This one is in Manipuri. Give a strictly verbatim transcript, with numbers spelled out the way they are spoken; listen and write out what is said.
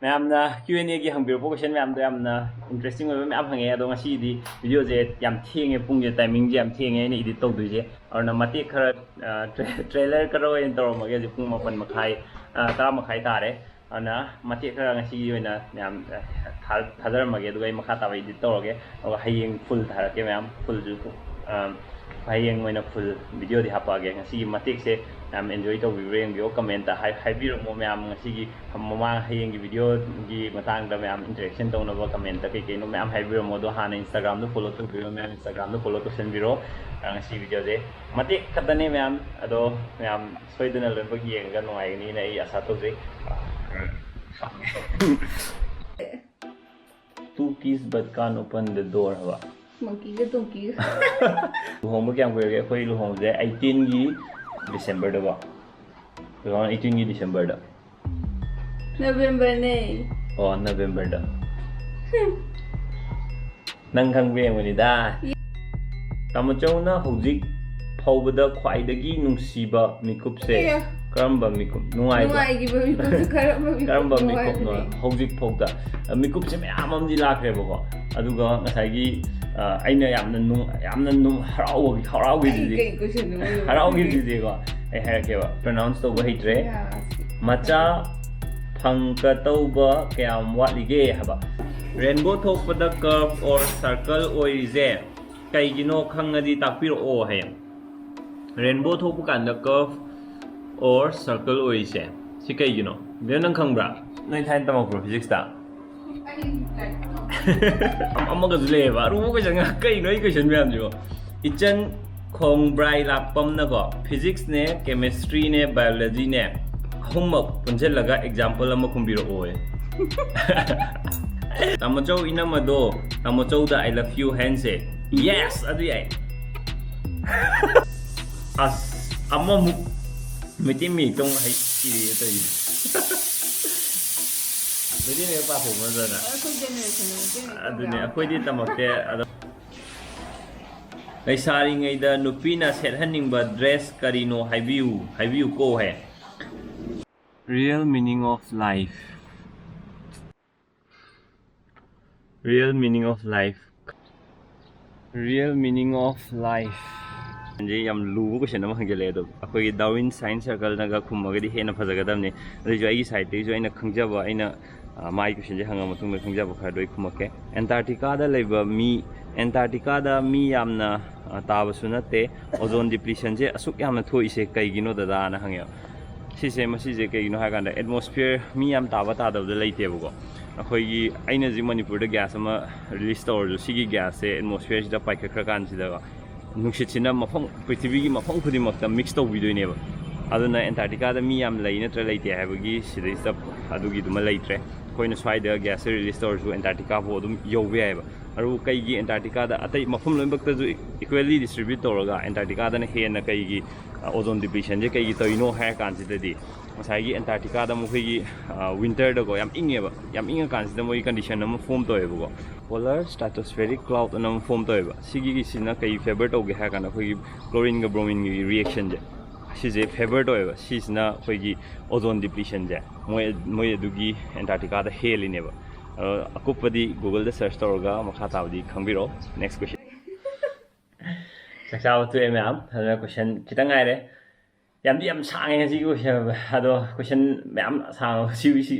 ꯃꯌꯥꯝꯅ Q and Aꯒꯤ ꯍꯪꯕꯤꯔꯛꯄ question ꯃꯌꯥꯝꯗꯣ ꯌꯥꯝꯅ interesting ꯑꯣꯏꯕ ꯃꯌꯥꯝ ꯍꯪꯉꯛꯑꯦ꯫ ꯑꯗꯣ ꯉꯁꯤꯗꯤ videoꯁꯦ ꯌꯥꯝ ꯊꯦꯡꯉꯦ, ꯄꯨꯡꯁꯦ, timingꯁꯦ ꯌꯥꯝ ꯊꯦꯡꯉꯦ ꯑꯩꯅ edit ꯇꯧꯗꯣꯏꯁꯦ꯫ ꯑꯗꯨꯅ ꯃꯇꯦꯛ ꯈꯔ, ꯑ, tra-, trailer ꯈꯔ ꯑꯣꯏꯅ ꯇꯧꯔꯝꯃꯒꯦ꯫ ꯍꯧꯖꯤꯛ ꯄꯨꯡ ꯃꯥꯄꯟ ꯃꯈꯥꯏ, ꯑ, ꯇꯔꯥ ꯃꯈꯥꯏ ꯇꯥꯔꯦ꯫ ꯑꯗꯨꯅ ꯃꯇꯦꯛ ꯈꯔ ꯉꯁꯤꯒꯤ ꯑꯣꯏꯅ ꯃꯌꯥꯝ, ꯑ, ꯊꯥ-, ꯊꯥꯖꯔꯝꯃꯒꯦ, ꯑꯗꯨꯒ ꯑꯩ ꯃꯈꯥ ꯇꯥꯕ edit ꯇꯧꯔꯒꯦ꯫ ꯑꯗꯨꯒ ꯍꯌꯦꯡ full ꯊꯥꯔꯛꯀꯦ ꯃꯌꯥꯝ, fullꯁꯨ, ꯑ, ꯍꯌꯦꯡ ꯑꯣꯏꯅ full videoꯗꯤ ꯍꯥꯞꯄꯛꯑꯒꯦ꯫ ꯉꯁꯤꯒꯤ ꯃꯇꯦꯛꯁꯦ ꯃꯌꯥꯝ enjoy ꯇꯧꯕꯤꯕ꯭ꯔꯥ ꯌꯦꯡꯕꯤꯌꯣ, commentꯇ ꯍꯥꯏ-, ꯍꯥꯏꯕꯤꯔꯝꯃꯣ ꯃꯌꯥꯝ꯫ ꯉꯁꯤꯒꯤ ꯃꯃꯥꯡ ꯍꯌꯦꯡꯒꯤ videoꯒꯤ ꯃꯇꯥꯡꯗ ꯃꯌꯥꯝ interaction ꯇꯧꯅꯕ commentꯇ ꯀꯩ ꯀꯩꯅꯣ ꯃꯌꯥꯝ ꯍꯥꯏꯕꯤꯔꯝꯃꯣ꯫ ꯑꯗꯣ ꯍꯥꯟꯅ Instagramꯗ follow ꯇꯧꯕꯤꯔꯣ ꯃꯌꯥꯝ, Instagramꯗ follow ꯇꯧꯁꯟꯕꯤꯔꯣ꯫ ꯑ, ꯉꯁꯤ videoꯁꯦ ꯃꯇꯦꯛ ꯈꯛꯇꯅꯦ ꯃꯌꯥꯝ, ꯑꯗꯣ ꯃꯌꯥꯝ ꯁꯣꯏꯗꯅ ꯂꯣꯏꯅꯃꯛ ꯌꯦꯡꯉꯒ ꯅꯨꯡꯉꯥꯏꯒꯅꯤꯅ ꯑꯩ ꯑꯥꯁꯥ ꯇꯧꯖꯩ꯫ Two kiss but can't open the door ꯍꯥꯏꯕ꯫ Monkeyꯒ donkeyꯒ꯫ ꯂꯨꯍꯣꯡꯕ ꯀꯌꯥꯝ ꯀꯨꯏꯔꯒꯦ? ꯑꯩꯈꯣꯏ ꯂꯨꯍꯣꯡꯕꯁꯦ eighteenꯒꯤ Decemberꯗꯀꯣ꯫ Two thousand eighteenꯒꯤ Decemberꯗ꯫ Novemberꯅꯦ꯫ ꯑꯣ, Novemberꯗ꯫ ꯅꯪ ꯈꯪꯕ꯭ꯔꯥ ꯌꯦꯡꯕꯅꯤꯗ꯫ ꯇꯥꯃꯣꯆꯧꯅ ꯍꯧꯖꯤꯛ ꯐꯥꯎꯕꯗ ꯈ꯭ꯋꯥꯏꯗꯒꯤ ꯅꯨꯡꯁꯤꯕ ꯃꯤꯀꯨꯞꯁꯦ ꯑꯦ꯫ ꯀꯔꯝꯕ ꯃꯤꯀꯨꯞ? ꯅꯨꯡꯉꯥꯏꯕ? ꯅꯨꯡꯉꯥꯏꯈꯤꯕ ꯃꯤꯀꯨꯞꯁꯦ ꯀꯔꯝꯕ ꯃꯤꯀꯨꯞ? ꯀꯔꯝꯕ ꯃꯤꯀꯨꯞꯅꯣ? ꯅꯨꯡꯉꯥꯏꯕꯅꯦ? ꯍꯧꯖꯤꯛ ꯐꯥꯎꯗ꯫ ꯑ, ꯃꯤꯀꯨꯞꯁꯦ ꯃꯌꯥꯝ ꯑꯃꯗꯤ ꯂꯥꯛꯈ꯭ꯔꯦꯕꯀꯣ꯫ ꯑꯗꯨꯒ ꯉꯁꯥꯏꯒꯤ, ꯑ, ꯑꯩꯅ ꯌꯥꯝꯅ ꯅꯨꯡ-, ꯌꯥꯝꯅ ꯅꯨꯡ-, ꯍꯔꯥꯎꯕꯒꯤ, ꯍꯔꯥꯎꯈꯤꯕꯗꯨꯗꯤ꯫ ꯀꯩ questionꯅꯣ ꯃꯣꯏ ꯍꯔꯥꯎꯈꯤꯕꯗꯨꯗꯤꯀꯣ꯫ ꯑꯩ ꯍꯥꯏꯔꯛꯀꯦꯕ꯫ Pronounce ꯇꯧꯕ ꯍꯩꯇ꯭ꯔꯦ꯫ ꯌꯥ꯫ ꯃꯆꯥ ꯐꯪꯒꯗꯧꯕ ꯀꯌꯥꯝ ꯋꯥꯠꯂꯤꯒꯦ ꯍꯥꯏꯕ꯫ Rainbow ꯊꯣꯛꯄꯗ curve or circle ꯑꯣꯏꯔꯤꯁꯦ ꯀꯩꯒꯤꯅꯣ ꯈꯪꯉꯗꯤ ꯇꯥꯛꯄꯤꯔꯛꯑꯣ ꯍꯥꯏꯌꯦ꯫ Rainbow ꯊꯣꯛꯄ ꯀꯥꯟꯗ curve or circle ꯑꯣꯏꯔꯤꯁꯦ ꯁꯤ ꯀꯩꯒꯤꯅꯣ? ꯕꯦꯝ, ꯅꯪ ꯈꯪꯕ꯭ꯔꯥ? ꯅꯣꯏ ꯊꯥꯏꯅ ꯇꯝꯃꯛꯄ꯭ꯔꯣ physicsꯇ? ꯑꯃꯒꯁꯨ ꯂꯩꯌꯦꯕ, ꯑꯔꯨꯕ question ꯉꯥꯛ꯫ ꯀꯩꯅꯣ ꯑꯩ question ꯃꯌꯥꯝꯁꯤꯕꯣ? ꯏꯆꯟ ꯈꯣꯡꯕ꯭ꯔꯥꯏ ꯂꯥꯛꯄꯝꯅꯀꯣ, physicsꯅꯦ, chemistryꯅꯦ, biologyꯅꯦ, ꯑꯍꯨꯝꯃꯛ ꯄꯨꯟꯁꯤꯜꯂꯒ example ꯑꯃ ꯈꯨꯝꯕꯤꯔꯛꯑꯣꯌꯦ꯫ ꯇꯥꯃꯣꯆꯧ ꯏꯅꯝꯃꯗꯣ, ꯇꯥꯃꯣꯆꯧꯗ "I love you" ꯍꯥꯏꯍꯟꯁꯦ꯫ Yes, ꯑꯗꯨ ꯌꯥꯏ꯫ ꯑꯁ, ꯑꯃꯃꯨꯛ ꯃꯩꯇꯩ ꯃꯌꯦꯛꯇ ꯑꯃꯨꯛ ꯍꯩ ꯏꯔꯦ ꯇꯧꯔꯤꯁꯦ꯫ ꯃꯩꯇꯩ ꯃꯌꯦꯛ ꯄꯥꯊꯣꯛꯄ ꯅꯠꯇꯅ꯫ ꯑꯩꯈꯣꯏ generationꯗ ꯃꯩꯇꯩ ꯃꯌꯦꯛ ꯑꯗꯨꯅꯦ, ꯌꯥꯎꯗꯦ꯫ ꯑꯩꯈꯣꯏꯗꯤ ꯇꯝꯃꯛꯇꯦ꯫ ꯑꯗꯣ ꯂꯩꯁꯥꯔꯤꯉꯩꯗ ꯅꯨꯄꯤꯅ ꯁꯦꯠꯍꯟꯅꯤꯡꯕ dress ꯀꯔꯤꯅꯣ ꯍꯥꯏꯕꯤꯌꯨ, ꯍꯥꯏꯕꯤꯌꯨꯀꯣ ꯍꯥꯏ꯫ Real meaning of life. Real meaning of life. Real meaning of life. ꯁꯤ ꯌꯥꯝ ꯂꯨꯕ ꯀꯣꯏꯁꯟ ꯑꯃ ꯍꯪꯖꯜꯂꯛꯑꯦ꯫ ꯑꯗꯣ ꯑꯩꯈꯣꯏꯒꯤ ꯗꯥꯔꯋꯤꯟ ꯁꯥꯏꯟꯁ ꯁꯔꯀꯜꯅꯒ ꯈꯨꯝꯃꯒꯗꯤ ꯍꯦꯟꯅ ꯐꯖꯒꯗꯕꯅꯤ꯫ ꯑꯗꯨꯏꯁꯨ ꯑꯩꯒꯤ ꯁꯥꯏꯠꯇꯒꯤꯁꯨ ꯑꯩꯅ ꯈꯪꯖꯕ, ꯑꯩꯅ ꯑ, ꯃꯥꯒꯤ ꯀꯣꯏꯁꯟꯁꯦ ꯍꯪꯉ ꯃꯇꯨꯡꯗ ꯈꯪꯖꯕ ꯈꯔꯗꯣ ꯑꯩ ꯈꯨꯝꯃꯛꯀꯦ꯫ ꯑꯦꯟꯇꯥꯔꯀꯇꯤꯀꯥꯗ ꯂꯩꯕ ꯃꯤ, ꯑꯦꯟꯇꯥꯔꯀꯇꯤꯀꯥꯗ ꯃꯤ ꯌꯥꯝꯅ ꯑ, ꯇꯥꯕꯁꯨ ꯅꯠꯇꯦ꯫ ꯑꯣꯖꯣꯟ ꯗꯤꯄ꯭ꯂꯤꯁꯟꯁꯦ ꯑꯁꯨꯛ ꯌꯥꯝꯅ ꯊꯣꯛꯏꯁꯦ ꯀꯩꯒꯤꯅꯣ ꯗꯗꯥꯅ ꯍꯪꯉꯦꯕ꯫ ꯁꯤꯁꯦ, ꯃꯁꯤꯁꯦ ꯀꯩꯒꯤꯅꯣ ꯍꯥꯏ ꯀꯥꯟꯗ, ꯑꯦꯠꯃꯣꯁꯐꯤꯌꯔ ꯃꯤ ꯌꯥꯝ ꯇꯥꯕ ꯇꯥꯗꯕꯗ ꯂꯩꯇꯦꯕꯀꯣ꯫ ꯑꯩꯈꯣꯏꯒꯤ, ꯑꯩꯅ ꯍꯧꯖꯤꯛ ꯃꯅꯤꯄꯨꯔꯗ ꯒ꯭ꯌꯥꯁ ꯑꯃ ꯔꯤꯂꯤꯁ ꯇꯧꯔꯁꯨ, ꯁꯤꯒꯤ ꯒ꯭ꯌꯥꯁꯁꯦ ꯑꯦꯠꯃꯣꯁꯐꯤꯌꯔꯁꯤꯗ ꯄꯥꯏꯈꯠꯈ꯭ꯔ ꯀꯥꯟꯁꯤꯗꯀꯣ, ꯅꯨꯡꯁꯤꯠꯁꯤꯅ ꯃꯐꯝ, ꯄ꯭ꯔꯤꯊꯤꯕꯤꯒꯤ ꯃꯐꯝ ꯈꯨꯗꯤꯡꯃꯛꯇ ꯃꯤꯛꯁ ꯇꯧꯕꯤꯗꯣꯏꯅꯦꯕ꯫ ꯑꯗꯨꯅ ꯑꯦꯟꯇꯥꯔꯀꯇꯤꯀꯥꯗ ꯃꯤ ꯌꯥꯝ ꯂꯩ ꯅꯠꯇ꯭ꯔ ꯂꯩꯇꯦ ꯍꯥꯏꯕꯒꯤ ꯁꯤꯗꯩꯁꯤꯗ ꯑꯗꯨꯒꯤꯗꯨꯃ ꯂꯩꯇ꯭ꯔꯦ꯫ ꯑꯩꯈꯣꯏꯅ ꯁ꯭ꯋꯥꯏꯗ ꯒ꯭ꯌꯥꯁꯁꯦ ꯔꯤꯂꯤꯁ ꯇꯧꯔꯁꯨ ꯑꯦꯟꯇꯥꯔꯀꯇꯤꯀꯥ ꯐꯥꯎ ꯑꯗꯨꯝ ꯌꯧꯕ ꯌꯥꯏꯑꯕ꯫ ꯑꯗꯨꯕꯨ ꯀꯩꯒꯤ ꯑꯦꯟꯇꯥꯔꯀꯇꯤꯀꯥꯗ, ꯑꯇꯩ ꯃꯐꯝ ꯂꯣꯏꯅꯃꯛꯇꯁꯨ ꯏꯀ꯭ꯋꯦꯜꯂꯤ ꯗꯤꯁꯇ꯭ꯔꯤꯕ꯭ꯌꯨꯠ ꯇꯧꯔꯒ ꯑꯦꯟꯇꯥꯔꯀꯇꯤꯀꯥꯗꯅ ꯍꯦꯟꯅ ꯀꯩꯒꯤ ꯑꯣꯖꯣꯟ ꯗꯤꯄ꯭ꯂꯤꯁꯟꯁꯦ ꯀꯩꯒꯤ ꯇꯧꯔꯤꯅꯣ ꯍꯥꯏꯔ ꯀꯥꯟꯁꯤꯗꯗꯤ, ꯉꯁꯥꯏꯒꯤ ꯑꯦꯟꯇꯥꯔꯀꯇꯤꯀꯥꯗ ꯃꯈꯣꯏꯒꯤ ꯋꯤꯟꯇꯔꯗꯀꯣ, ꯌꯥꯝ ꯏꯪꯉꯦꯕ, ꯌꯥꯝ ꯏꯪꯉꯀꯥꯟꯁꯤꯗ ꯃꯣꯏꯒꯤ ꯀꯟꯗꯤꯁꯟ ꯑꯃ ꯐꯣꯝ ꯇꯧꯋꯦꯕꯀꯣ꯫ ꯄꯣꯂꯔ ꯁ꯭ꯇ꯭ꯔꯥꯇꯣꯁꯐꯦꯔꯤꯛ ꯀ꯭ꯂꯥꯎꯗ ꯑꯅ ꯑꯃ ꯐꯣꯝ ꯇꯧꯋꯦꯕ꯫ ꯁꯤꯒꯤꯁꯤꯅ ꯀꯩ ꯐꯦꯕꯔ ꯇꯧꯒꯦ ꯍꯥꯏꯔ ꯀꯥꯟꯗ, ꯑꯩꯈꯣꯏꯒꯤ ꯀ꯭ꯂꯣꯔꯤꯟꯒ ꯕ꯭ꯔꯣꯃꯤꯟꯒꯤ ꯔꯤꯌꯦꯛꯁꯟꯁꯦ, ꯁꯤꯁꯦ ꯐꯦꯕꯔ ꯇꯧꯋꯦꯕ꯫ ꯁꯤꯁꯤꯅ ꯑꯩꯈꯣꯏꯒꯤ ꯑꯣꯖꯣꯟ ꯗꯤꯄ꯭ꯂꯤꯁꯟꯁꯦ ꯃꯣꯏ, ꯃꯣꯏ ꯑꯗꯨꯒꯤ ꯑꯦꯟꯇꯥꯔꯀꯇꯤꯀꯥꯗ ꯍꯦꯜꯂꯤꯅꯦꯕ꯫ ꯑꯗꯣ ꯑꯀꯨꯞꯄꯗꯤ ꯒꯨꯒꯜꯗ ꯁꯔꯆ ꯇꯧꯔꯒ ꯃꯈꯥ ꯇꯥꯕꯗꯤ ꯈꯪꯕꯤꯔꯛꯑꯣ꯫ ꯅꯦꯛꯁ ꯀꯣꯏꯁꯟ꯫ ꯆꯥꯛ ꯆꯥꯕ ꯇꯣꯛꯑꯦ ꯃꯌꯥꯝ, ꯑꯗꯨꯅ ꯀꯣꯏꯁꯟ ꯈꯤꯇꯪ ꯉꯥꯏꯔꯦ꯫ ꯌꯥꯝꯗꯤ ꯌꯥꯝ ꯁꯥꯡꯉꯦ ꯉꯁꯤꯒꯤ ꯀꯣꯏꯁꯟ, ꯑꯗꯣ ꯀꯣꯏꯁꯟ ꯃꯌꯥꯝ ꯁꯥꯡꯉ ꯁꯤ ꯁꯤ